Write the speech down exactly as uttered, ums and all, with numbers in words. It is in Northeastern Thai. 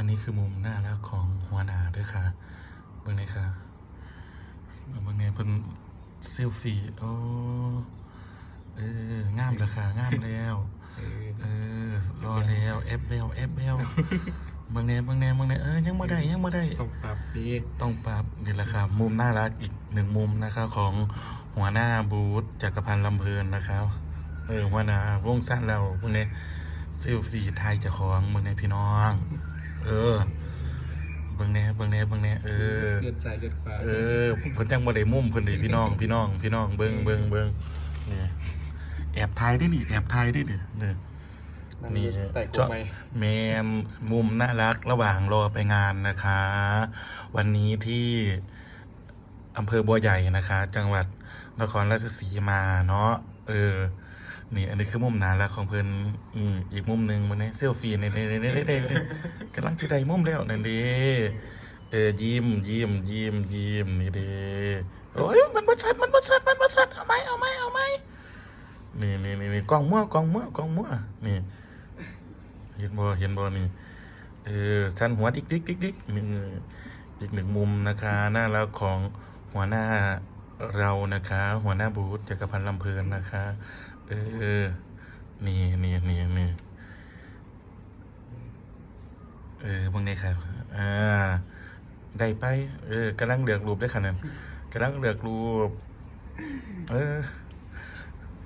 นี่คือมุมน่ารักของหัวหน้าเด้อค่ะ เบิ่งแหน่ค่ะ เบิ่งแหน่เพิ่นเซลฟี่ โอ้ เออ งามแล้วค่ะ งามแล้ว เออ เออ รอแล้ว แอปแบว แอปแบว เบิ่งแหน่ เบิ่งแหน่ เบิ่งแหน่ เออ ยังบ่ได้ ยังบ่ได้ ต้องปรับดี ต้องปรับ นี่แหละค่ะ มุมน่ารักอีกหนึ่งมุมนะคะ ของหัวหน้าบูธจักรพันธ์ลำเพลินนะคะ เออ หัวหน้าวงสั้นเราเบิ่งแหน่ เซลฟี่ถ่ายเจ้าของเบิ่งแหน่พี่น้อง เออ เบิ่งแหน่ เบิ่งแหน่ เบิ่งแหน่ เออ เลือดซ้ายเลือดขวา เออ เพิ่นจังบ่ได้มุมเพิ่นเด้พี่น้อง พี่น้อง พี่น้อง เบิ่ง เบิ่ง เบิ่ง นี่ แอบถ่ายได้นี่ แอบถ่ายได้นี่ นี่ นั่ง นี่ อยู่ใต้ก เจาะ กไม้ แมน มุมน่ารักระหว่างรอไปงานนะคะ วันนี้ที่อำเภอบัวใหญ่นะคะ จังหวัดนครราชสีมาเนาะ เออ นี่ อันนี้คือมุมน่ารักของเพิ่น อืม อีกมุมหนึ่งมันในเซลฟี่ในในในในในในกำลังสิได้มุมแล้วนั่นเด้ เออ ยิ้ม ยิ้ม ยิ้ม ยิ้ม นี่เด้ โอ้ย มันบ่ชัด มันบ่ชัด มันบ่ชัด เอาไหม เอาไหม เอาไหม นี่นี่นี่นี่ กล้องมั่ว กล้องมั่ว กล้องมั่ว นี่ เห็นบ่ เห็นบ่ นี่ เออ สั่นหัวดิกดิกดิกดิก นี่ อีกหนึ่งมุมนะคะ น่ารักของหัวหน้าเรานะคะ หัวหน้าบูธจักรพันธ์ลำเพลินนะคะ เออ นี่นี่นี่นี่ เออ เบิ่งแหน่ค่ะ อ่า ได้ไป เออ กำลังเลือกรูปเด้อค่ะนั่น กำลังเลือกรูป เออ